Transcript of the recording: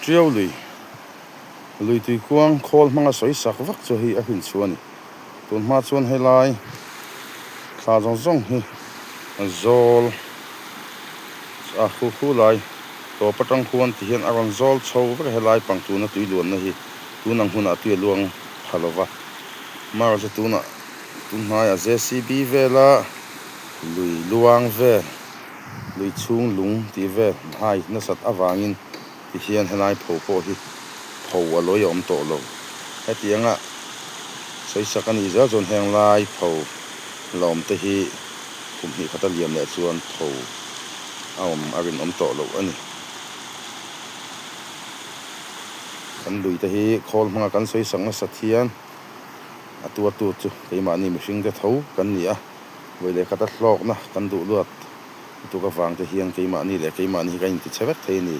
Tiau lui, lui tui kuang khawl hmanga sawi sak vak chu hei a hrin chhuah a ni. Tun hma chuan helai thla zawng zawng hi zawl a hu hu lai tawp atang khuan ti hian a rawn zawl chho vek a helai pang tuna tui luanna hi tun ang hunah tui a luang pha lo va. Amaherawhchu chu tunah tun hnaiah JCB vela lui luang vel lui chhung lung tih vel hai nasat avangin Tihian helai pho pawh hi pho a lawi a awm tawh lo. Hetianga sawisak a nih zel chuan heng lai pho la awm te hi kum hnih khata liam leh chuan pho a awm a rinawm tawh loh a ni. Kan lui te hi khawl hmanga kan sawisak nasat hian a tuartu chu keimahni mihring te tho kan ni a, vawi leh khata hlawkna kan duh luat. Lutuk avang te hian keimahni leh keimahni hi kan intichhe vek thei a ni.